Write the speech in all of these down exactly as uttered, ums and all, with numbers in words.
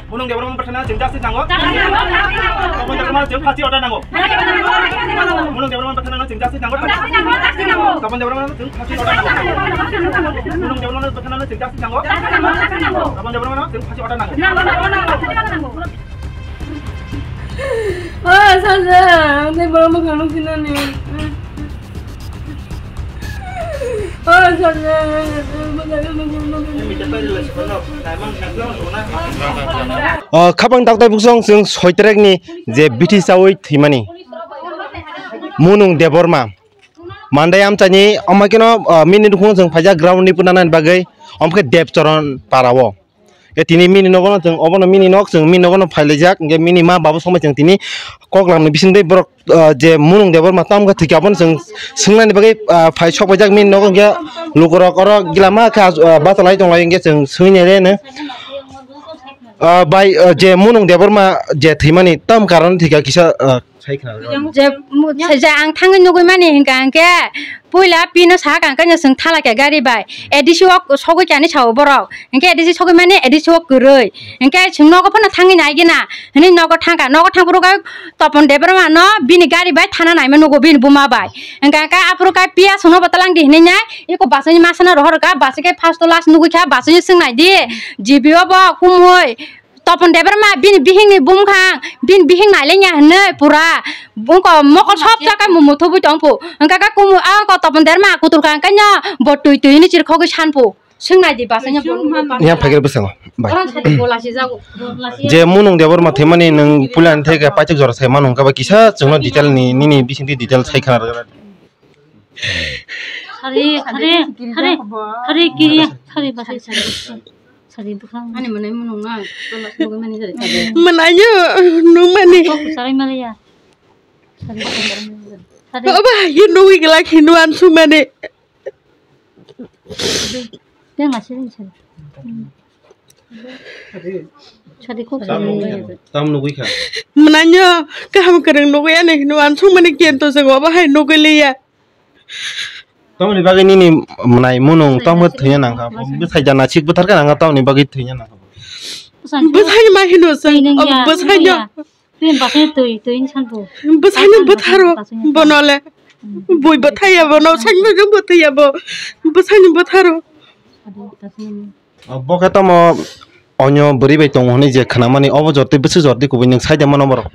Munung Debbarma bwthakna chwng justice nango. Tapan Debbarma chwng phasi order nango. Munung Debbarma bwthakna chwng justice nango. Tapan Debbarma chwng phasi order nango. Munung Debbarma bwthakna chwng justice nango. Tapan Debbarma chwng phasi order nango. O sajak, ang tei borok mwkhang nukphinani. O sajak, ang tei borok mwkhang nukphinani. O, khapang taktai buksong chwng soitrekni je bithi chaui thwimani Munung Debbarma. Mandai amchaini omo kheno, o, mini nukhung chwng phaijak ground ni punanani bagwi, omo khe Debcharan para o. Khe tini mini nogono chwng, obono mini nok chwng, mini nogono phailaijak, hwnkhe mini ma babu songbai chwng tini koklamni bisingtwi borok, ah, je Munung Debbarma tamo khe thwikha, abono chwng swngnani bagwi, ah, phai sokpaijak mini nogo, hwnkhe lukurok oro gila ma khe, ah, bachalai tonglai, hwnkhe chwng swngwi nailai anw. Ah, bai, ah, je Munung Debbarma je thwimani tamo karon thwikha kisa, ah, Je mu-, se je ang thangwi nugwi mani hinkha hinkhe puila pino sahaka hinkhe no chwng thala khe gari bai A D C o sogwi khe ani sao borok. Hinkhe A D C sogwi mani A D C o kwrwi. Hinkhe chwng nogo phano thangwi naigina hinwi nogo thangkha. Nogo thangphuru khe Topon Debbarma no bini gari bai thana naima nugo bini buma bai. Hinkha hinkhe aphuru khe piya chwngno bo twlang di hinwi nai eko bachani masa no rohor kha bachai khe first to last nugwi kha bachani swng nai di. G B o bo kumui. Topon Debbarma bini bihingni bumkhang, bini bihing nailengya hinwi pura. Bungko mokol sob jaga mu muthubui tongphu. Hwnkha khe kumu, ah, ko Topon Debbarma kutul kha, hwnkhe no bo twi twi hinwi chirkhogwi sanphu. Swng nai di basa nya bo. Yang phaikhe bwskango, bai. Orang sadi bola si jago. Je Munung Debbarma thwimani nwng puila ni theke paithak jora sai mano, hwnkhe ba kisa chwngno detail ni, nini bisingtwi detail sai khna rwgwla. Sari, sari, sari, sari kiriya, sari basa sari. Sari bwkhang. Ani mwnai munung na, tola sugwi mani jai. Mwnaino nungmani. Kok sarai maliya. Sari bwkhang. Sari. Oba, ye nungwi glak hino an sumani. Yang asli sari. Sari kok sarai maliya. Tam nugwi kha. Mwnaino kaham kwrwng nugwi ani hino an sumani kento se oba hai nugwi liya. Tamoni bagwi nini mwnai munung tamo thwina nangkha. Bwsai jana sik bwtharkha nangkha tamoni bagwi thwina nangkha. Bwsai ma hino chwng, bwsai no. Twi bwsai twi twi insan bo. Bwsai no bwtharo bono le. Bui bwthaya bono, sai no bwthaya bo. Bwsai no bwtharo. Bo khe tamo onyo bwrwi bai tongo hwnwi je khnamani, obo jortwi bwswk jortwi kubui nwng sai de mano borok?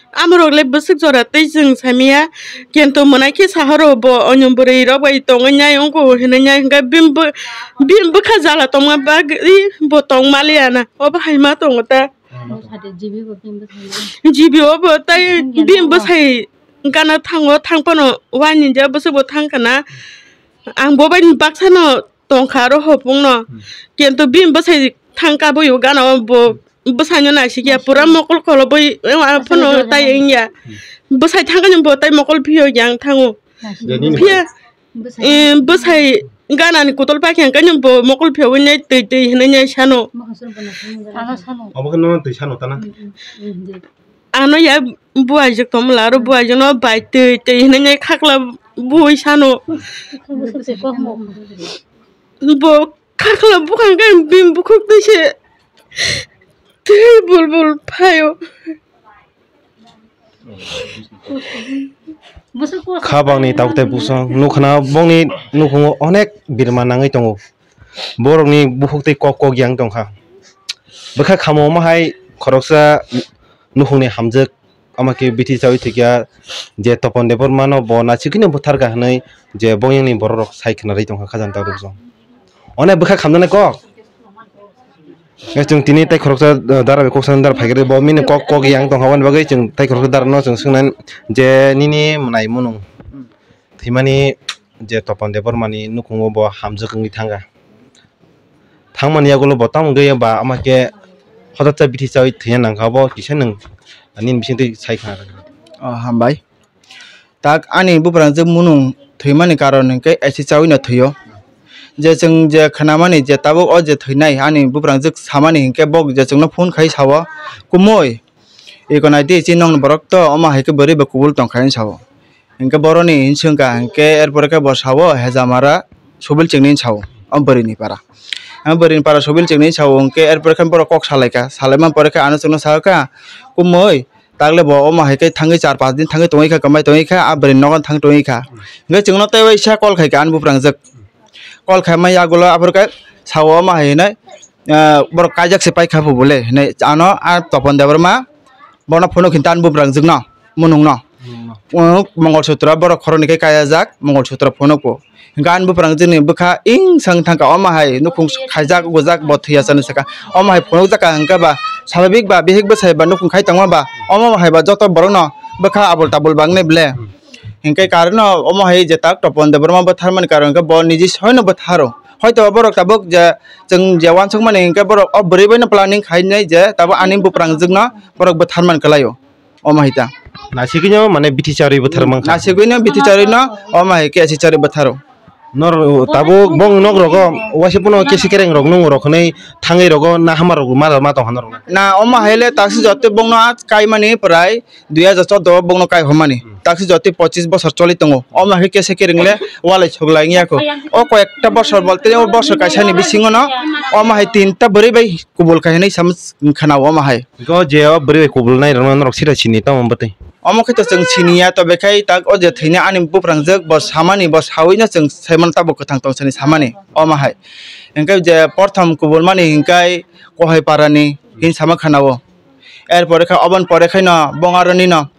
Amorok le bwswk jora tei chwng samiya, kento mwnai khe sahoro bo onyo bwrwi rok bai tongwi nai wngkho hwnwi nai hwnkhe bini bw-, bini bwkha jala tongma bagwi bo tong maliya na, obo hai ma tongo ta. G B o bo tai bini bwsai gana thango, thang phano waini je bwswk bo thang khna, ang bo bai baksa no tongkha aro hopung no. Hmm. Kento bini bwsai thangka bui gana o bo bwsai no naisik ya, pura mokol kolo bui phano tai wngya. Hmm. Bwsai thangka ni bo tai mokol phiyok yang thango. Phiya, eh, bwsai gana ni kotol pakhe hwnkhe bo mokol phiyogwi nai twi twi hinwi nai sano. Obo khe nono twi sano tana. Ano ya buaijwk tongmwla, aro buaijwkno bai twi twi hinwi nai khakla bui sano. Bo khakla bukhang khe bini bukhuk twi se twi bul bul phaio. Khabangni tauk tei bwswng nukha na bongni nukhungo onek birma nangwi tongo. Borokni bukhuk tei kok kok yang tongkha. Bwkha khamao omo hai khoroksa nukhungni hamjwk, omo khe bithi chaui thwikya je Topon Debbarmano bo naisik kheno butharkha hwnwi je bongyangni bororok sai khwnarwi tongkha khajang takhuk rok. One bwkha khamjaknai kok. Chwng tini tei khoroksa dara bai kok sanani dara phaikhe bo mini kok kok yang tongkha, aboni bagwi chwng tei khoroksa darano chwng swngnai je nini mwnai munung thwimani je Topon Debbarmani nukhungo bo hamjwk wngwi thangkha. Thangmani yagulo bo tamo wngwi ba ama khe hotatsa bithi chaui thwina nangkha, bo kisa nwng nini bisingtwi sai khna rwdi. O, hambai. Tak ani buphrangjwk munung thwimani karon hwnkhe S C chaui no thwio. Je chwng je khnamani je tabuk o je thwinai ani buphrangjwk samani hwnkhe bo je chwngno phone khai sao, "Kumui, iko naidi chini nokni borok to omo hai khe bwrwi bo kubul tongkha," hinwi sao. Hinkhe boroni hinwi swngkha, hinkhe er pore khe bo sao, "Hejamara Subil chengni," hinwi sao, o bwrwini para. Ang bwrwini para sobil chwngni sao hwnkhe, erpore khe borok kok salaikha, salaima pore khe ano chwngno sakha, "Kumui, takle bo omo hai khe thangwi char panch din thangwi tongwi kha, kwmai tongwi kha, a bwrwini nogo thang tongwi kha." Hwnkhe chwngno tei waisa call khaikha ani buprangjwk. Call khaima yagulo aphuru khe sao omo hai hinwi, ah, borok kaijak se paikha phu bole hinwi ano a Topon Debbarma bono phunuk hinta ani buprangjwkno, munungno. Munungno. Phunuk Mongol Sutra borok khoroknwi khe kayajak Mongol Sutra phunukgo. Hwnkhe ani buprangjwkni bwkha ingsang thangkha omo hai nukhung khaijak gujak bo thwiya chani sakha. Omo hai phunukjakha hwnkhe ba swababik ba bihik bwsai ba nukhung khai tongma ba omo hai ba joto borokno bwkha abul tabul bangni ble. Hwnkhe karon no omo hai je tak Topon Debbarma bwtharmani karon hwnkhe bo niji soino bwtharo. Hoito borok tabuk je chwng je uansukmani hwnkhe borok o bwrwi baino planning khainai je tabuk ani buprangjwkno borok bwtharman kwlaio. Omo hai ta. Nasigwino mane bithi charwi bwthar mankha. Nasigwino bithi charwino omo hai khe asi charwi bwtharo. Nor tabuk bong nok rogo waisa phano kesi kereng rok nung rok hwnwi thangwi rogo na hama rok ma ma tong hano rok. Na omo hai le taksi joto bongno kaimani prai dui hajar chordo o bongno kai hwnmani. Hmm. Taksi jotwi pochis bosor choli tongo. Omo hai khe kese kereng le walai soglai wngya kho. O koyekta bosor bolte o bosor kaisani bisingo no omo hai tinta bwrwi bai kubul khai hinwi sam khwnao omo hai. Go je o bwrwi bai kubul nai rok no norok sira sini tamo bwtwi. Omo khe to chwng siniya to bekhai tak o je thwini ani buprangjwk bo samani bo sawi no chwng saiman tabo kwthang tong sani samani omo hai. Hwnkhe je porthom kubul mani hwnkhe Kohai parani hin sama khwnao. Er pore khe oboni pore khe no bong aro nino,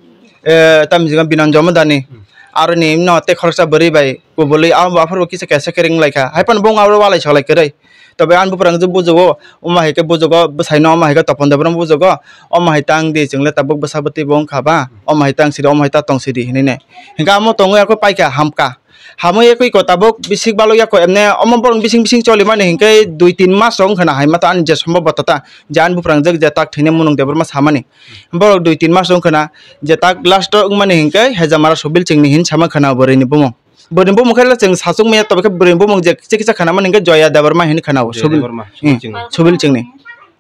eh, tamni jigao Binan Jomodani. Hmm. Aro ni no tei khoroksa bwrwi bai kubului abo aphuru kisa kaisa khe ring lai kha. Hai phano bong abo walai salai kwrwi. Tobe ani buprangjwk bujugo, omo hai khe bujugo, bwsai no omo hai khe Topon Debbarma bujugo, omo hai tang di chwng le tabuk bwsa bwtwi bo wng kha ba, omo hai tang sidi, omo hai ta tong sidi hinui nai. Hinkhe amo tongwi ako pai kha ham kha. Hamwi ekwi ko tabuk bisik balok ya ko emne omo borok bising bising choli mani hinkhe dui tin mas rok wngkha na hai mata ani je sombo botata je ani buprangjak je tak thwini munung Debbarma samani borok dui tin mas wngkha na je tak last o wngmani hinkhe Hejamara Subil Chingni hin sama khana bwrwini bumung. Bwrwini bumung khe chwng sachuk maya tobo khe bwrwini bumung je kisa kisa khana mani hinkhe Joya Debbarma hin khana o Joya Subil. Debbarma, Hmm. Subil Chingni.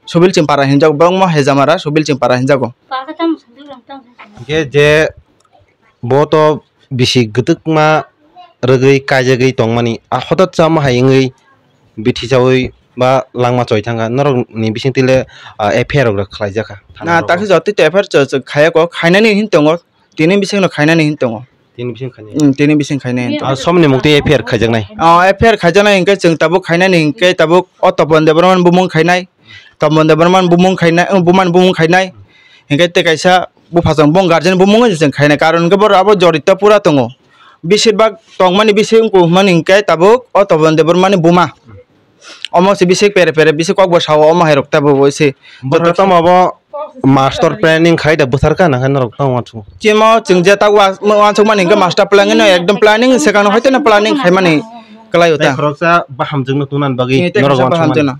Subil Ching. Subil Chingpara hinjak borokno Hejamara Subil Chingpara hinjago. Hinkhe je bo to bisi gwdwkma rwgwi kaijagwi tongmani, a hotot chama hai wngwi bithi chaui ba langma choi thangkha, norokni bisingtwi le, ah, F I R rok khlaijakha. Na, takhe jotoi to F I R cho-, cho-, khaya kok, khainani hin tongo, tini bisingno khainani hin tongo. Tini bising khainani? Hmm, tini bising khainani hin tongo. Ah, somni mukti F I R khaijaknai? Ah, F I R khaijaknai hinkhe chwng tabuk khainani hinkhe tabuk o Topon Debbarmani bumung khainai. Topon Debbarmani bumung khainai, bumani bumung khainai. Hinkhe tei kaisa buphasong bong guardian bumung wngwi se chwng khainai. Karon hinkhe borok abo jorito pura tongo. Besir bak tongmani bising wngkuk hwnmani hinkhe tabuk o Topon Debbarmani buma. Omo se bisik pere pere bisik kokbo sao omo hai rok tabuk se. Borok tamo abo master planning khai da bwthar ka nang norok tamo wansuk. Chimo chwng je tak wa-, wansukmani hinkhe master planning no ekdom planning swkang no hoite no planning khaimani kwlai o ta. Tei khoroksa bahamjwk no tungna bagwi norok wansukmani.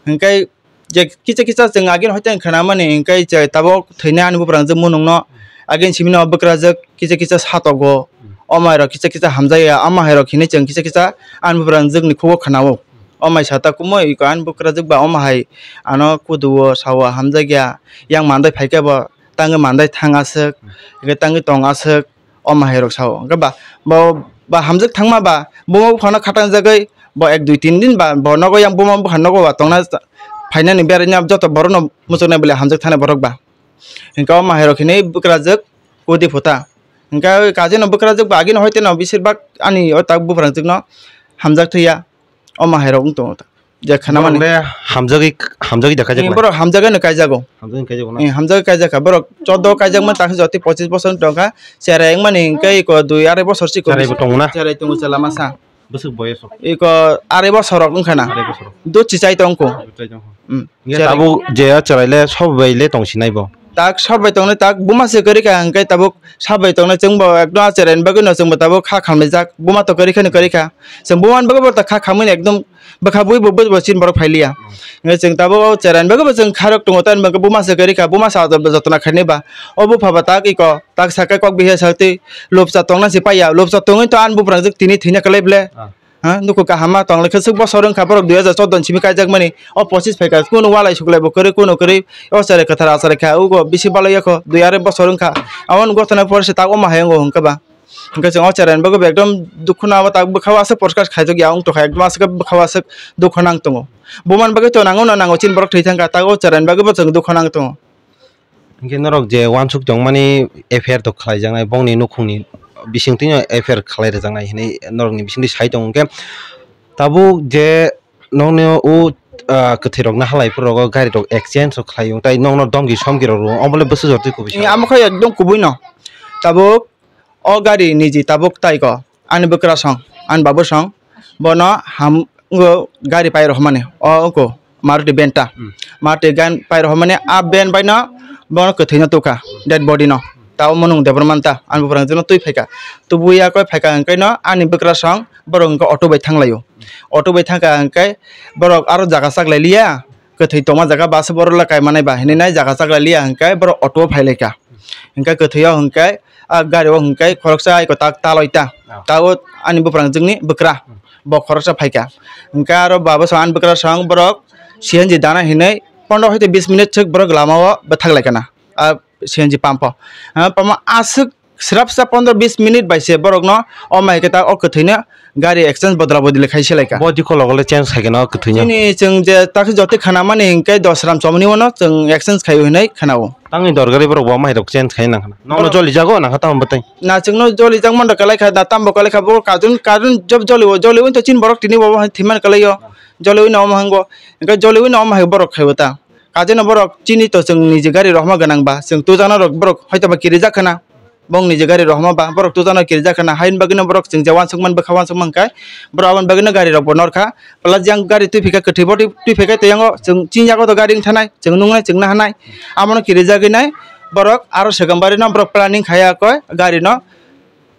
Hinkhe je kisa kisa chwng agini hoite khwnamani, hinkhe je tabuk thwini ani buprangjwk munungno agini simino bwkrajwk kisa kisa satogo, o mairok kisa kisa hamjakya, o mairok hinwi chwng kisa kisa ani buprangjwkni khugo khwnao. O mai sata kumui iko ani bwkrajwk ba omo hai ano kuduo sao hamjakya, yang mandai phaikhe bo tangwi mandai thang aswk, hinkhe tangwi tong aswk. O mahairok sao, hwnkhe ba, bo ba hamjwk thangma ba, buma buphano khatangjagwi, bo ek dui tin din ba, bo nogo yang buma bupha nogo ba tongna phainani beraina joto borokno muchungnai bwlai hamjwk thangnai borok ba. Hwnkhe o mahairok hinwi bwkrajwk kudi phuta. Hwnkhe o kajino bwkrajwk ba agino hoiteno besir bak ani o tak buprangjwkno hamjak thwiya. O mahairok wng tongo ta. Je khana mani. Borok le hamjagwi, hamjagwi da kaijak. Borok hamjagwi no kaijago. Hamjagwi kaijak na. Eh, hamjagwi kaijak kha. Borok chodo kaijak man takhe jotoi pochis bosor wng tong kha. Cherai wng mani hinkhe iko dui arai bosor si iko. Cherai bo tongo na? Cherai tongo chwla masa. Bwswk boyos rok. Iko arai bosor rok wng kha na. Arai bosor rok. Do chichai tong kho. Chichai tong kho. Hmm. Hinkhe cherai. Tabuk je cherai le sob bai le tong sinai bo. Tak sabai tongnai tak buma se kwrwi kha, hwnkhe tabuk sabai tongnai chwngbo ekdom a cherai ni bagwi no chwngbo tabuk kha khamlaijak, buma to kwrwi khani kwrwi kha, chwng buma ni bagwi bo ta kha khamwi ekdom bwkha bui bo bo chini borok phailiya. Hwnkhe chwng tabuk o cherai ni bagwi bo chwng kharok tongo, tamni bagwi buma se kwrwi kha, buma sa joto na khainai ba, o bupha ba tak iko tak sakhe kok bihya sakti lopsa tongna se paiya, lopsa tongwi to ani buprangjwk tini thwina kwlai ble. Ah. Ha, nukhung kaham ma tong lai khe swk bosor wng kha borok dui hajar chordo ni simi kaijak mani. O pochis phai kha, kunu walai suklai bo kwrwi, kunu kwrwi. O cherai kwthar acharai kha, ugo bisi balai ya kho, dui arai bosor wng kha. Abo ni gothana pore se tak o ma hai wngo hwnkhe ba. Hwnkhe chwng o cherai ni bagwi bo ekdom dukhu no abo tak bwkha o aswk porkas khaijak ya wng tong kha, ekdom aswk bwkha o aswk dukhu nang tongo. Buman bagwi to nango no nango, chini borok thwi thangkha, tago chwraini bagwi bo chwng dukha nang tongo. Hinkhe norok je uansuk tongmani F I R to khlaijaknai, bongni nukhungni bisingtwino F I R khlai rwjaknai hinwi norokni bisingtwi sai tongo. Hinkhe tabuk je nokni o, ah, kwthwirokno halai phuru rogo garirok exchange rok khlaio, tei nokno domki somki rok rwo, omo le bwswk jotoi kubui sa. Amo khe ekdom kubui no. Tabuk o gari niji tabuk tai ko, ani bwkrasong, ani babosong, bono ham wngkha gari pai rohormani, o wngkha Maruti van ta. Hmm. Maruti van pai rohormani, a van bai no bono kwthwi no tukha, dead body no. Ta omo nwng Debbarma ta, ani bwrang jino twi phaikha. Tubui ya koi phaikha hwnkhe no ani bwkrasong borok hwnkhe auto bai thanglaio. Auto bai thangkha hwnkhe borok aro jaga chaklai liya, kwthwi tongma jaga bus borok le kaimanai ba hinwi nai jaga chaklai liya hwnkhe borok auto o phailaikha. Hwnkhe kwthwi o hwnkhe a gari o hwnkhe khoroksa aiko tak taloi ta. Ah. Ta o ani bwprangjwkni bwkra. Hmm. Bo khoroksa phaikha. Hwnkhe aro baba song ani bwkra song borok C N G dana hinwi pondro hoite bis minute swk borok lama o bwthaklaikha na. A C N G pump o. Ah, pamo aswk srapsa pondro bis minute bai se borokno o mai khe ta o kwthwino gari exchange bodla bodli khai se lai kha. Bo dikho logo le change khai khe no kwthwino. Chini chwng je takhe jotoi khana mani hwnkhe dos ram chomoni mano chwng exchange khai hinwi khana o. Tangni dorgari borok bo mai rok change khai nang khana. Nono borok joli jago nang kha tamo bwtwi. Na chwngno joli jak mano kalai kha, na tambo kalai kha, bo kajun, kajun job joli o, joli wng to chini borok tini bo thimani kalai o. Joli wng no omo hango. Hwnkhe joli wng no omo hai borok khai o ta. Kajeno borok chini to chwng niji gari rohorma gwnang ba, chwng tujana rok borok hoito ba kirijak khana, bong niji gari rohorma ba, borok tujana kirijak khana, hain bagwino borok chwng je uansukmani bwkha uansukma hwnkhe, borok aboni bagwino gari rok bo norkha, plus yang gari twi phikha kwthwi bo twi phikha tei yango chwng chini yago to gari wng thanai, chwng nungnai chwng nahanai, amono kirijagwi nai borok aro swkang barino borok planning khaiya koi gari no,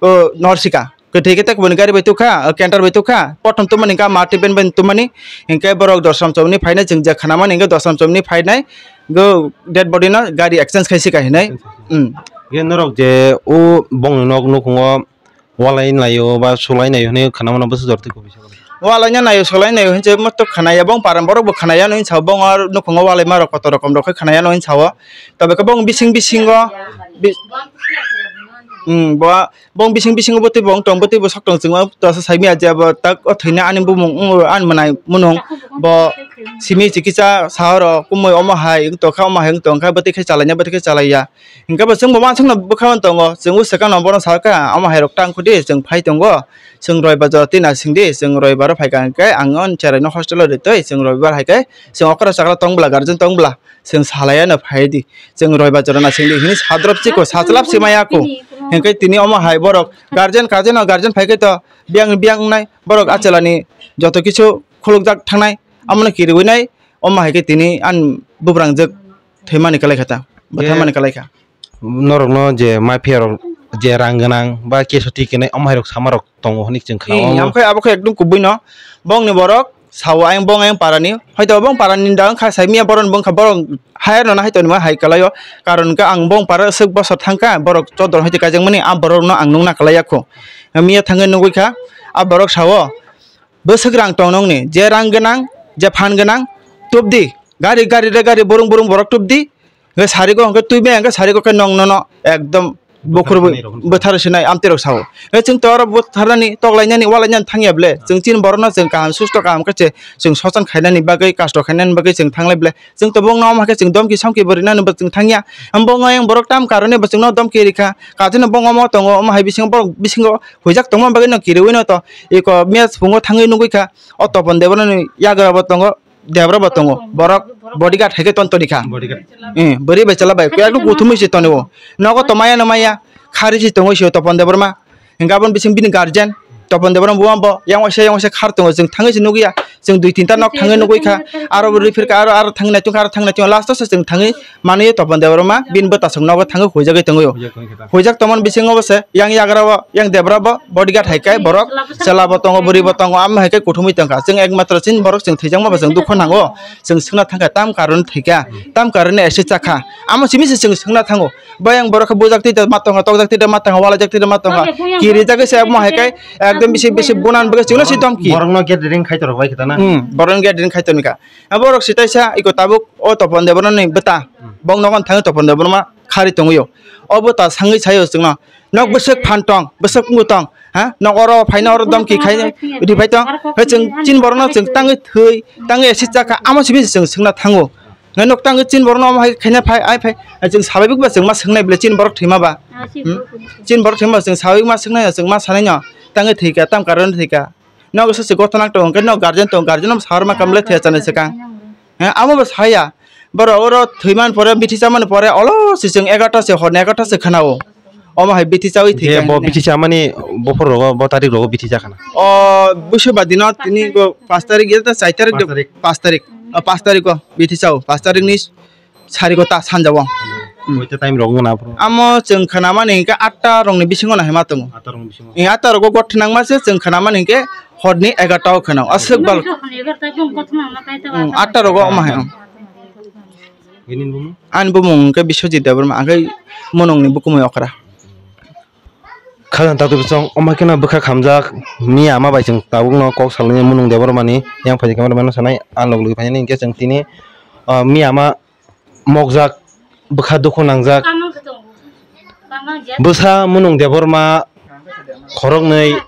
o, norsika. Kwthwi khe tabukni gari bai tukha, o, canter bai tukha, prothom tumani hwnkha Maruti van bai tumani, hinkhe borok dosram chomni phainai, chwng je khanamani hinkhe dosram chomni phainai, go dead body no gari exchange khai sika hinai. Exchange khai sika. Hmm. Hinkhe norok je o bongni nok nukhungo walai naio ba sulai naio hinwi khanamano bwswk jor twi kubui sa. Walai naio sulai naio hinwi se moto khanaya bong paran borok bo khanaya hinwi sao, bong o nukhungo walai ma rok kotor rokom rok khe khanaya hinwi sao. Tobe khe bong bising bisingo bi-, hmm, bo Bong bising bisingo bwtwi bo wng tong, bwtwi bo sok tong chwngma to asa saimaya je bo tak o thwina ani bumung wngo ani mwnai munung bo simi chikisa sahoro kumui omo hai wng tongkha omo hai wng tongkha bwtwi khe chalaina bwtwi khe chalaiya hinkhe bo chwngbo uansukno bwkha tongo chwng o swkangno bono sakha omo hai rok tang khudi chwng phai tongo chwng roibar jora twi naisingdi chwng roibaro phaikha hinkhe ang o cheraino hostelo ritwi chwng roibar haikhe chwng okra chakra tongbla guardian tongbla. Chwng salaiya no phai di. Chwng roibar jora naising di. Hini sadrop chiko, satlap si maya ko. Hinkhe tini omo hai borok guardian, guardian no guardian phai khe to biyang, biyang nai. Borok achalani joto kisu khulukjak thangnai. Amono kiriwi nai. Omo hai khe tini ani bubrangjwk thwimani kwlai kha ta. Bwtharmani kwlai kha. Norokno je mafia rok je rang gwnang ba keso twi kwnai omo hai rok sama rok tongo hinwi chwng khna o. Ang khe abo khe ekdum kubui no bongni borok sao ayang bong ayang parani hoito bong parani da wngkha sai miya borok bongkha borok hire no hai tonima hai kalai o karon khe ang bong para swk bosor thangkha borok chodor hai kaijak mani a borok no ang nukna kalai ya kho miya thangwi nugwi kha a borok sao bwswk rang tong nokni je rang gwnang je phan gwnang tubdi gari gari re gari burung burung borok tubdi. Hwnkhe sarigo hwnkhe twi bai hwnkhe sarigo khe nong nono ekdom bukhur bwthar sinai rok. Bwthar sinai amtwi rok sao. Hwnkhe chwng to oro bwtharnani toklainani walainani thangya ble. Chwng chini borokno chwng kaham susto kaham khe chwng sochon khainani bagwi kasto khainani bagwi chwng thanglai ble. Chwng to bongno omo khe chwng domki somki bo rinani bo chwng thangya. Bongno yang borok tam karone bo chwngno domki rikha. Kajino bong omo tongo omo hai bisingo borok bisingo huijak tongma bagwi no kiriwi no to iko miya sibungo thangwi nugwi kha. O Topon Debbarmani yagra bo tongo. Debra bo tongo, borok bodyguard hai khe ton toni kha. Bodyguard. Eh, bwrwi bai chwla bai, kuyang kuthumwi se tonio. Nogo to maya no maya, khari se tongo se Topon Debbarma. Hingke aboni bising bini guardian, Topon Debbarma bo, bo, yang waisa, yang waisa khar tongo, chwng thangwi se nukya, chwng dui tinta nok thangwi nukwi kha, aro bo rifirka, aro, aro thangwi naitukha, aro thangwi naitukha, last o se chwng thangwi manwi Topon Debbarma, bini bwtasong nogo thangwi huijagwi tongwi o. Huijak tongmani bisingo bo se, yang yagra bo, yang debra bo, bodyguard hai khe borok, chwla bo tongo, bwrwi bo tongo, amo hai khe kuthumwi tongkha. Chwng ekmatro chini borok chwng thwijakma bo chwng dukhu nango. Chwng swngna thangkha, tam karon thwikha, tam karon ese chakha. Amo simi se chwng swngna thango. Bayang borok khe bujak twi ma tongkha, tokjak twi ma tongkha, walajak twi ma tongkha. Kirijagwi se amo hai khe ekdom bisi, bisi bunan bagwi chwngno si domki. Borokno gathering khai torok bai khe ta na? Hmm, borokno gathering khai tormikha. Borok se taisa iko tabuk o Topon Debbarmani bwta. Bok nogon thangwi Topon Debbarma khari tongwi o. O bwta sangwi saio chwngno. Nok bwswk phan tong, bwswk wngo tong, Ha? Nok oro phaina oro domki khai rifai tong. Hai chwng chini borokno chwng tangwi thwi, tangwi acid chakha, amo simi chwng swngna thango. Nai nok tangwi chini borokno omo hai khaina phai, ai phai. Chwng sabibuk ba chwng ma swngnai bwle chini borok thwima ba. Hmm? Chini borok thwima ba chwng sabibuk ma swngnai, chwng ma sanai no. Tangwi thwika, tam karon thwika. Nok se se gotho nang tongo, hwnkhe nok guardian tongo, guardian no saharma kamle thwiya chanai swkang. He, amo bo saya. Borok oro thwimani pore, bithi chamani pore, olo se chwng egarta se, horni egarta se khwnao. Omo hai bithi chawi thwi je bo bithi chamani bophor rogo, bo tarik rogo bithi chakhana. O, busu badino tini go pas tarik, ya ta char tarik, pas tarik. Pas tarik. O, pas tarik o bithi chao, pas tarik ni sari kota sanja o. Hmm. Koita time rogo na bro? Amo chwng khwnamani hinkhe atta rokni bisingo na hima tongo. Atta rokni bisingo. Eh, atta rogo gothnang ma se chwng khwnamani hinkhe horni egarta o khwnao. Aswk bal. Hmm, atta rogo omo hai. Bini bumung? Ani bumung hinkhe Biswajit Debbarma, hinkhe Munungni bukumui okra. Khajang taktwi bwsong omo kheno bwkha khamjak, mi ama bai chwng tabukno kok salainai Munung Debbarmani yang phaikhe cameraman no sanai, ang log logwi phainani hinkhe chwng tini, ah, mi ama mokjak, bwkha dukhu nangjak. Bwsa Munung Debbarma khoroknwi,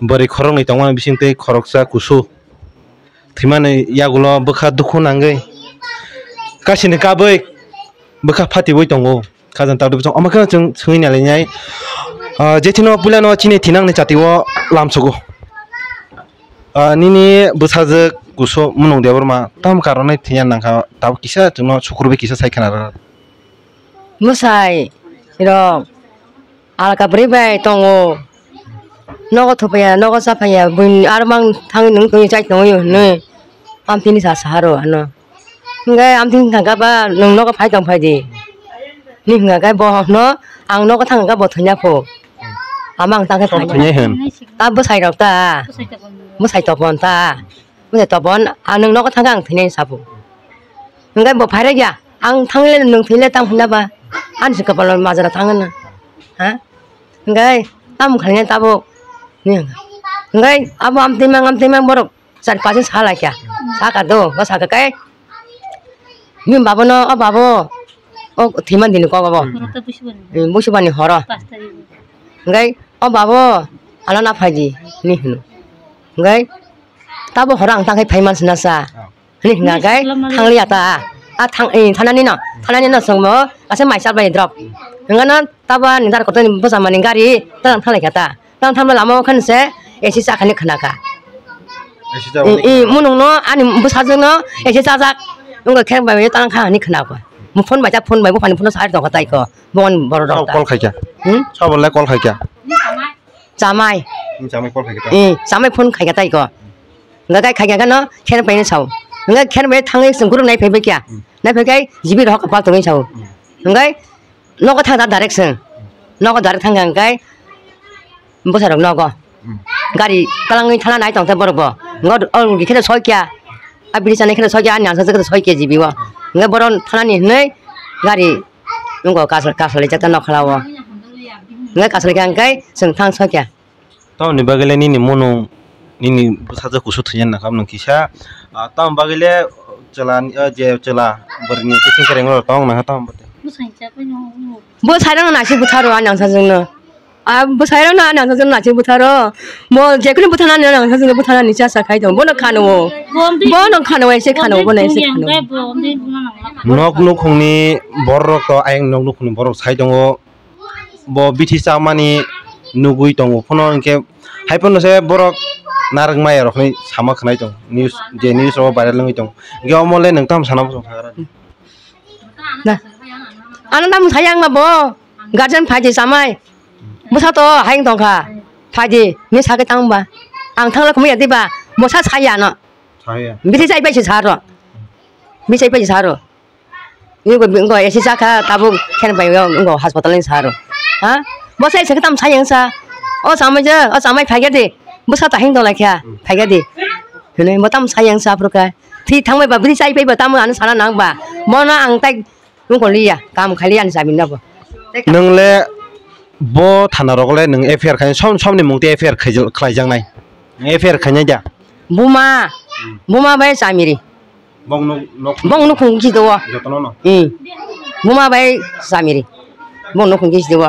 bwrwi khoroknwi tongmani bisingtwi khoroksa kusu. Thwimani yagulo bwkha dukhu nangwi kasini kabwi bwkha phatiwi tongo. Khajang taktwi bwsong omo kheno chwng swngwi nailainai. Ah, jethino puilano chini thinangni chati o lamsugo. Ah, nini bwsajwk kusu Munung Debbarma tam karonwi thwiya nangkha, tabuk kisa chwngno sukurubui kisa sai khna rw. Mwsai rok alka bwrwi bai tongo, nogo thupaiya, nogo chaphaiya, buini aro mang thangwi nung tongwi chai tongwi hwnwi amtini sa saharo ano. Hwnkhe amtini thangkha ba nwng nogo phai tong phaidi. Ni hwnkha khe bo hwnkha ang nogo thangkha bo thwina pho. Ama ang tangkhe phai. Thwinai hwn. Ta bwsai rok ta. Bwsai topon ta. Bwsai topon ang nwng nogo thangkha ang thwinai sabu. Hwnkhe bo phairai ya. Ang thangle nwng thwile tang hwnna ba. Ani se kopalo majra thangna. Ha? Hwnkhe tamo khaina tabuk. Ni hwnkha. Hwnkhe abo amtwi mang amtwi mang borok. Char paanch din sa lai kha. Saka do, bo saka kai. Ni babo no, o babo. O thima dini kok abo. Hmm. Busu bani horo. Hwnkhe o babo, ala na phaidi, ni hwno. Hwnkhe tabo horo ang ta khai phai man sina sa. Ni hwnkha kai, thang liya ta. A thang, eh, thanani no. Thanani no songmo, asa mai sal bai drop. Hwnkhe no tabo ni dar koto ni bwsa mani gari, ta thang lai kha ta. Tamo tamo lama o khan se A C chakhani khna kha. A C chakhani I, i, khna. Munung no ani bwsajwk no A C chajak. Wngkha khe bai tang kha hwnwi khna kha. Mo phone bai ta phone bai buphani phone no sai tong kha tai kho. Bo ani borok rok ta. Call khai kha. Hmm? Sabo le call khai kha. Chamai. Hmm, chamai call khai kha ta. I, chamai phone khai kha tai kho. Wngkha kai khai kha no khen pai no sao. Wngkha khen bai thangwi sung guru nai phai bai kya. Hmm. Nai phai kai jibi rok pal tongwi sao. Hmm. Wngkha nogo thang ta direct sung. Nogo direct thang kha wngkha. Bwsarok nogo. Hmm. Gari kwlangwi thana nai tong khe borok bo. Ngo, o, rwgwi kheno soi kya. A bini chanai kheno soi kya, ani answer kheno soi kya jibi o. Hwnkhe borok thanani hwnwi gari wngkha kasal-, kasalai jak ta nokhala o. Hwnkhe kasalai kha hwnkhe chwng thang soi kya. Tamoni bagwi le nini mwnung, nini bwsajwk kusu thwiya nangkha nwng kisa. Ah, tamoni bagwi le chwla, ah, je chwla bwrwini kiching kereng rok tong nangkha tamoni bagwi. Bwsai rok no naisik bwtharo ani answer jwkno. A bwsai rok no ani answer jwkno naisik bwtharo. Bo jekheno bwtharnani ani answer jwkno bwtharnani cha cha khai tongo. Bono khano. Bono khano, ese khano, bono ese khano. Nok nukhungni borok rok to ayang nok nukhungni borok sai tongo. Bo bithi chamani nugwi tongo phano hinkhe hai phano se borok narwk maya rok hinwi sama khwnai tongo news, je news rogo viral wngwi tongo. Hinkhe omo le nwng tamo sana muchung kha. Na. Ano tamo saya wngma bo guardian phaidi chamai. Bwsa to hai wng tongkha. Phaidi ni sakhe tamo ba. Ang thangla khumui ya diba. Bwsa saya no. Saya. Bithi chai pai se saro. Bithi chai pai se saro. Ni go, go esi chakha tabuk khen pai go, go hospital ni saro. Ha? Bwsa ese khe tamo saya wngsa. O chamai je, o chamai phaikhe di. Bwsa ta hing tong lai kha. Phaikhe di. Hwnwi bo tamo saya wngsa phuru kha. Thwi thangbai ba, bwrwi chai bai ba, tamo ano sana nang ba. Bono ang tai nukho liya, kam khai liya ani chabi no bo. Nwng le bo thana rogo le nwng F I R khai, som, som ni mung twi F I R khai, khlai jak nai. Nwng F I R khai nai da? Buma, hmm. Buma bai chamiri. Bong nuk, nok. Bong nukhung kisi do. Jotono no. Hmm. Buma bai chamiri. Bong nukhung kisi do.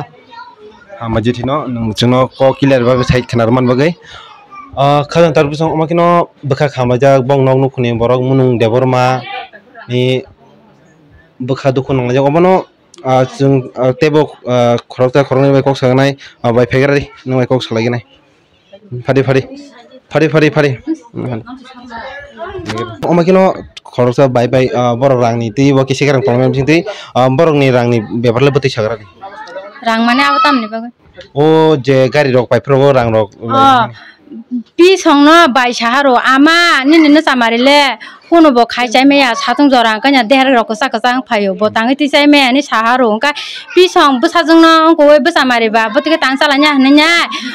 Hama jithino nwng chwngno kok clear bagwi sai khwna rwmani bagwi. Ah, khajang tar bisong omo kheno bwkha khamlaijak bong nok nukhuni borok Munung Debbarma ni bwkha dukhu nanglaijak. Obono, ah, chwng, ah, teibo, ah, khoroksa khoroknwi bai kok sajaknai, ah, bai phaikra di, nwng bai kok salaiginai. Phadi, phadi. Phadi, phadi, phadi. Omo kheno khoroksa bai bai, ah, borok rangni twi bo kisa khe rang tongo bising twi, ah, borokni rangni bepar le bwtwi sagra di. Rang mane abo tamni bagwi? O je gari rok pai phuru rang rok. Oh. Pisongno bai saharo, "Ama, nini nwchamari le?" Kunubo khai chai maya, satung jora wngkha nya deher rok kwchak kwchak wng phaio, bo tangwi twi chai maya hinwi saha rw wngkha. Pisong bwsajwkno wngkha oi bwchamari ba, bwtwkhe tang chalanya hinwi nya,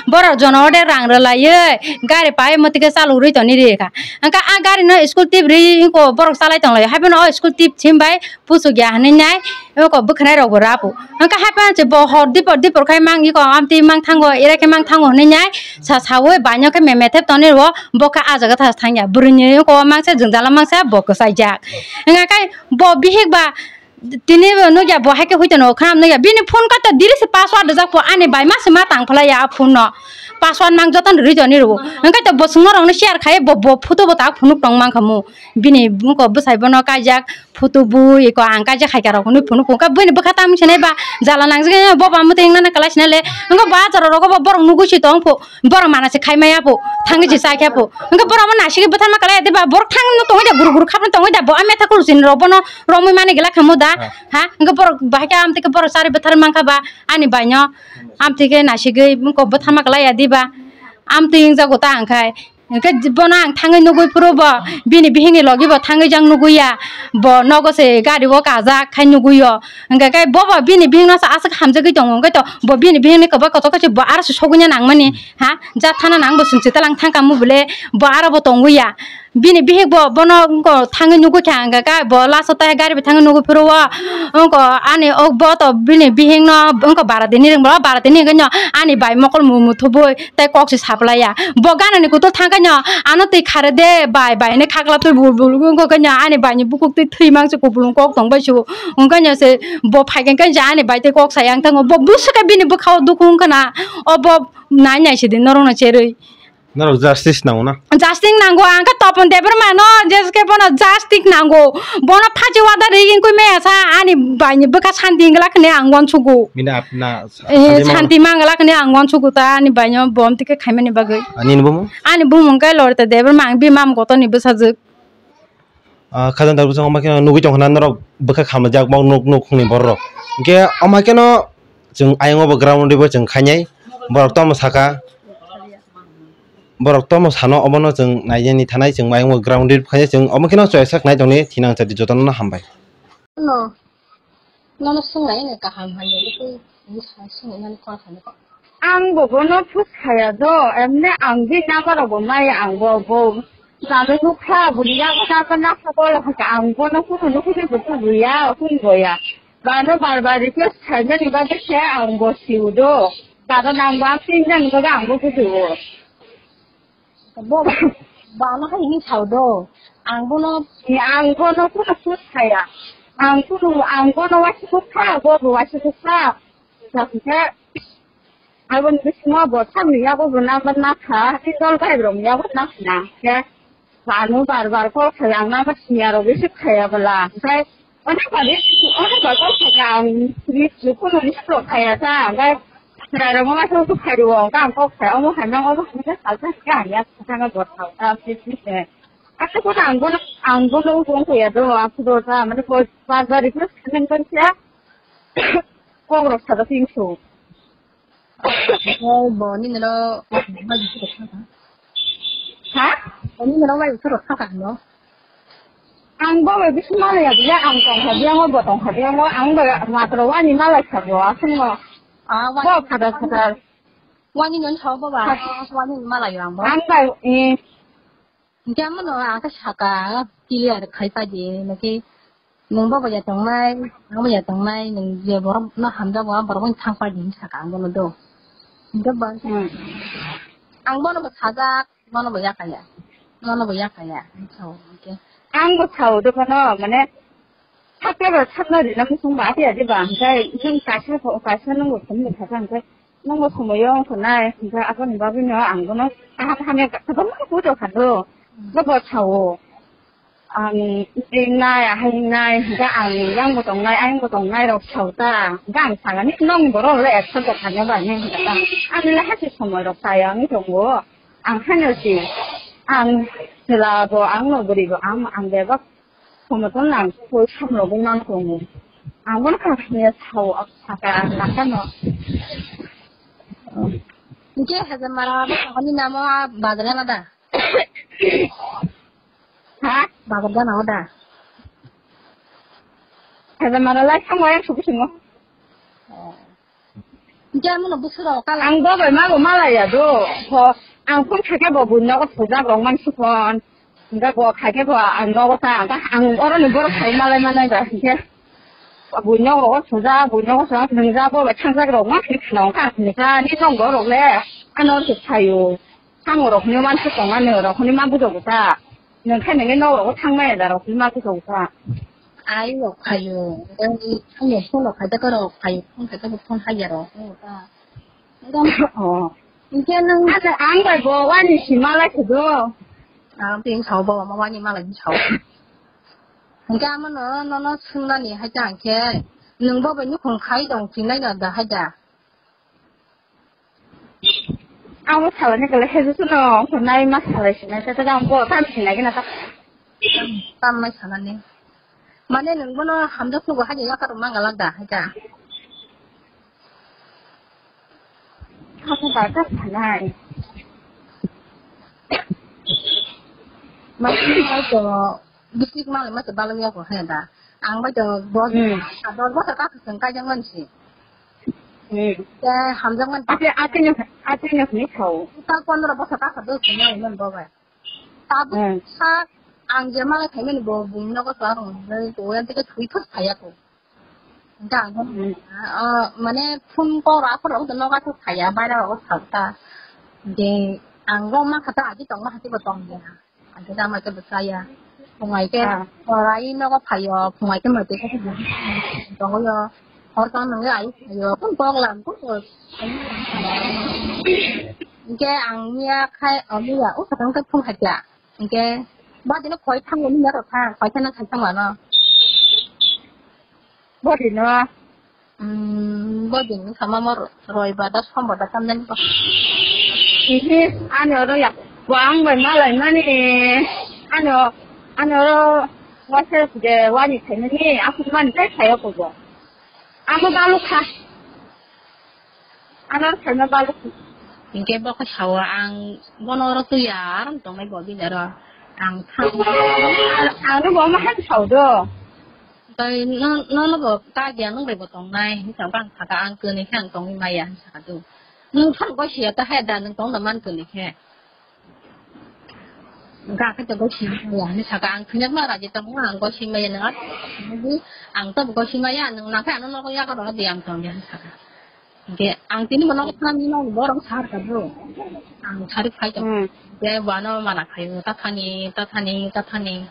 borok jono ode rang rwlaiwi gari pai mwtwkhe chalok rwi toni rikha. Wngkha a gari no school tip rwi wngkha borok chalai tonglaio, haiphano o school tip sim bai puchukya hinwi nai wngkha bwkhwnai rok bo rapo. Wngkha haiphano se bo hor dipor dipor khai mang iko amtwi mang thango, era khe mang thango hinwi nai sa sawi baino khe meme thep toni rwo. Bo khe ah jaga tha thangya, bwrwini kok mangsa, jwngjalo mangsa, bo kwchaijak. Wngkha khe bo bihik ba tini bo nukya, bo hai khe hui tono, kham nukya. Bini phone khe to diri se password rijak pho, ani bai ma se ma tang phlai ya a phone no. Password mang joto no rwi toni rwo. Wngkha to bo chwng norok no share khai, bo, bo photo bo tak phunuk tong mang kha mu. Bini wngkha bwsai bono kaijak, photo bui, eko ang kaijak hai karok hwnwi phunuk phunuk kha. Buini bwkha tamo sinai ba, jala nangjak ya, bo ba mwtwi wngna na kwlai sinai le. Wngkha ba jora rogo bo borok nugui si tong pho. Borok mana se khai maya pho, thangwi se chai kha pho. Wngkha borok omo naisingwi bwtharma kwlai ya de ba, borok thangwi no tongwi da, guru guru khapno tongwi da, bo a metha kulu sini rok bono romwi mani glak khamu da. Ha. Ha? Wngkha borok bahai khe amtwi khe borok chari bwthar mankha ba, ani baino amtwi khe naisigwi wngkha bwtharma kwlai ya de ba, amtwi wngjago ta ang khai. Hwnkhe bono ang thangwi nugui phuru bo bini bihikni logi bo thangwi jang nugui ya, bo nogo se gari o kajak khai nugui o. Hwnkhe khe bobo bini bihikno sa aswk hamjagwi tongo, hwnkhe to bo bini bihikni kwbak kotor khe se bo aro se sogwina nangmani, ha, ja thana nang bo chwng se talang thang kamo bole bo aro bo tongwi ya. Bini bihik bo bono wngkha thangwi nugui kha, hwnkhe khe bo last o tai gari bo thangwi nugui phuru o wngkha ani o bo to bini bihikno wngkha bara tini ring bo, bara tini hwnkhe no ani bai mokol mu muthubui tei kok se saplai ya. Bo gana ni kutul thang khe no ano twi khare de bai, bai hinui khakla twi bul bul wngkha khe no ani bai ni bukuk twi thwi mang se kupulung kok tong bai se o. Wngkha no se bo phai khe khe ani bai tei kok sai ang thango. Bo busu khe bini bwkha o dukhu wngkha na. O bo nai nai se di norok no cherwi. Norok justice nango na? Justice nango, ang khe Topon Debbarma no, jeske bono justice nango. Bono phachi wada ri wngkui maya sa ani bai ni bwkha santi wngla khne ang uansugo. Bini apna sa-, Eh, santi mangla. Santi mangla khne ang uansugo ta ani bai no bom tike khaimani bagwi. Ani ni bumung? Ani bumung khe Lorita Debbarma, ang bimam gotoni bwsajwk. Ah, khajang tar bwskango omo khe nugui tongkha na norok bwkha khamjak mok nuk nuk hwnwi borok rok. Hinkhe omo khe no chwng ayang o bo ground ribo chwng khainai borok tamo saka. Borok tamo sano obono chwng nainani thanai chwng ayang o ground rip khainai chwng omo khe no choya sak nai tongni thinang chadi jotono no hambai. No. Nono swngnai wngkha kaham hai, nini twi nini sal swngnai nani call khainai kok. Ang bo bono phus khaya do, emne ang bini number rok bo maya ang bo, bo. Jalo nukha, bwrwi yago nangma nakha call kha, ang bono kunu nukhe bo kunu ya, kunu bo ya. Bano bar bar request khaimani bagwi se ang bo siu do. Bano nang bo ang tin jani bagwi ang bo bujiu. Bo, bo ano hai hini sao do. Ang bono, ang bono kunu phus khaya. Ang kunu, ang bono waisa phus kha, bo bo waisa phus kha. Sakhe, aboni bisingo bo thangni yago bo number nakha, tin dol bai rok yago nakha. Khe, bano bar bar call khaya, ang number siniya rok receive khaya bwla. Omo kadi, omo bagwi kaya ang miss kunu miss rok kaya ta, omo khwrai rok ma thok thok khai rwo, omo kok khai, omo hai mang, omo hai mang salsa kaya ya, saka bot thok ta, miss miss se. Asa ko ang bono, ang bono wng kaya do, aku do ta, mane ko bar bar request khamen ban kya, kok rok sada ping so. Bo nini no waibu phuru rwkha kha? Ha? Bo nini no waibu phuru rwkha kha hino? Ang bo bai bisingo malai ya, ang tongkha biyango, bo tongkha biyango, ang bai matro wani malai kha bo, aswk no. Ah, bo wani phada phada. Wani no sao bo ba, wani no malai ang bo. Ang bai, eh. Hinkhe amono ang khe saka, clear khai pai di, naki nwng bo bai ya tongnai, ang bai ya tongnai, nwng je borok no hamjakgo, a borok bai thang pai di hinwi saka ang bono do. Hinkhe bo, hmm, ang bono bo sajak, bono bo yakaya, bono bo yakaya, hinwi sao hinkhe. Ang bo sao do bono, mane, sakla ba sakla rina muchung ba, ati ati ba, hinkhe nwng kaisa, kaisa nwng bo phone bo sajak hinkhe. Nungbo somoyo wngkha nai, hwnkhe aboni bagwino ang bono kaham hamya kwbangma bujo kha do. Bobo sao, ang ringnai, ahai ringnai, hwnkhe ang yangbo tongnai, ayangbo tongnai rok sao ta. Hwnkhe ang sanani nong borok le accept khaina bai nai hwnkhe ta. Ani le haste somoi rok chaya wngwi tongo. Ang haino si, ang chwla bo, ang no bwrwi bo, ang, ang bebak Komoton lang koi samrogwi mang tongo. Ang bono kha hwnwi sao, saka ang sakano. Hwnkhe Hezamara bwskango ni namo a bazar gana da? Ha? Bazar gana o da? Hezamara lai thango yang suku singo. Hwnkhe amono bwswk rok kala. Ang bo bai mago malaya do. Ho, ang phone khaikhe bo buino o sujak rok man sukon. Hwnkhe bo khaikhe bo ang nogo ta, ang ta, ang oroni borok khai malai manai da hwnkhe. Buino o sujak, buino o sujak, nwngjak bo bai thangjak rok man sukon kha hwnkhe ni nong borok le. Ano se sayo. Thango rok hwnwi man se tong ani rok hwnwi ma bujo ta. Nwng khe nwngi nok rogo thang maya da rok hwnwi ma bujo ta. Ai rok phaio, tei ani phone rok khaida khe rok phaio, phone khaida khe phone haiya rok. Oh. Hwnkhe nwng ano ang bai bo wani sima lai khe do. Ang tei sao bo ma wani malai sao. Hwnkhe amono nono swngnani hai ta hwnkhe nwng bo bai nukhung khai tong chinai da da hai da. Amo salani kala heju suno, nai ma salai sinai, tata jang bo tam sinai gina ta. Tam mai salani. Mane nwng bono hamjak sugo haja yakar mangala da, haja. Haja da ta sanai. Mane to Bisik malai ma se balai ya ko he da. Ang bai to dos, hmm, dos bosor ka khasang kai jang man si. Hmm. Te hamjak man. Ate, ate no, ate no ni khau. Ta pondro bosor ka khasang dos khasang man bo bai. Ta bu, hmm, sa ang je malai khai man bo bung no ko sa rong. Ko yan te thui thos khaya ko. Hwnkhe ang, hmm, ah, mane phone call rok aphuru rok nogo aswk phaiya, baira rogo salsa. Hwnkhe ang rok mankha ta agi tongma hati bo tongya. Hwnkhe tamo khe bwsaya. Phungai khe, ah, korai nogo phaio, phungai khe mwtwi khe tongo. Hor tong nungwi ai phaio, phone call lam khe. Hwnkhe ang miya khai, oh, miya, oh, khatang khe phone khaikha. Hwnkhe, ba dino khoi thango ni mero kha, khoi thana khai thangma no. Bodi no. Hmm, bodi no sama mo roi ba da som ba da kam dan ba. Ihi, ani oro ya. Bo ang bai malai mani. Ani o, ani oro wase de wani thani ni, aku man tai thayo ko bo. Amo balu kha. Ano salma baluk. Hingke bo khe sao ang bono oro twi ya, aram tongnai bo bini oro. Ang thang. Ano bo ma han sao do. Tai no, no, no bo ta dia nung bai bo tongnai. Hingke ang saka ang kwnwi khe ang tongwi maya hingke saka do. Nung thang bo sia ta hai da nung tong da man kwnwi khe. Ga khe to gosi maya hinwi saka, ang thwngyak ma raji tongma, ang gosi maya nang at. Ang to gosi maya nang nang khe ano nogo yago rw di ang tong ya hinwi saka. Hingke ang tini bo nogo thani nogo borok sar ka bro. Ang sari phai tong. Hmm. Hingke bo ano mana khai ta thani, ta thani, ta thani.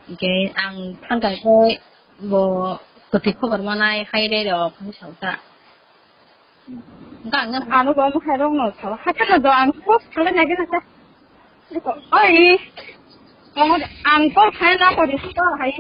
Hingke ang thangkai khe bo kwthwi khobor manai hai re rok hinwi sa ta. Ang ano bo mokhe rok no sao. Hakhe no do ang post khalai nai gana ta. Oi. Ang post khalai na ko di to hai.